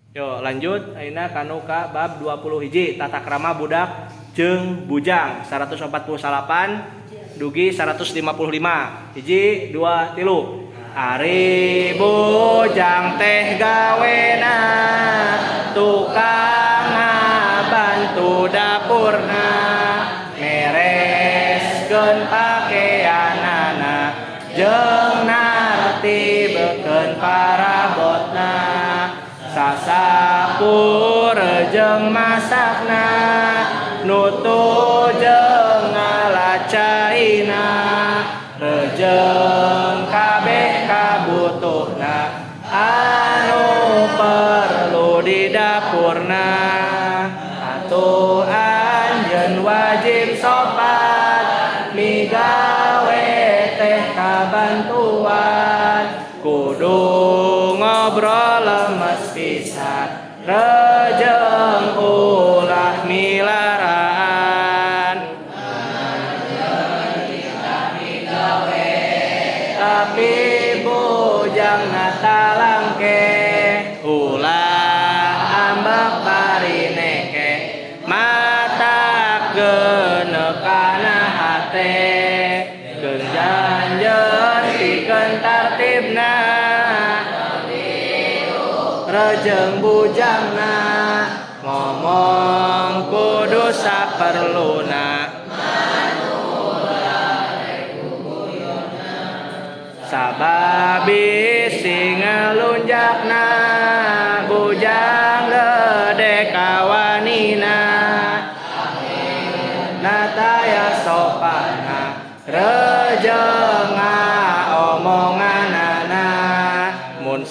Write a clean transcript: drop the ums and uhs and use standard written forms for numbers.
Yo, lanjut ayeuna kanu ka bab 20 hiji, tata krama budak jeung bujang, 148 dugi 155. Hiji, dua, tilu. Ari bujang teh gawena tukang ngabantu dapurna, mereskeun pakeanana jeung nartibkeun parabotna, sasapu jeung masakna, nutu jeung ngalacaina, rejeng kabeh kabutuhna anu perlu di dapurna. Atuh anjeun wajib sopan, migawe teh kabantuan, kudu ngobrol lemes pisan, rejeng ulah milaraan. Tapi bujang talangke, ulah ambek parineke, matak geuneuh kana hate. Keun janjeun pikeun tartibna, rejeng bujangna, ngomong kudu saperluna, sabab bisi ngalunjakna bujang gede kawanina. Nataya sopana, rejeng omonganana, mun.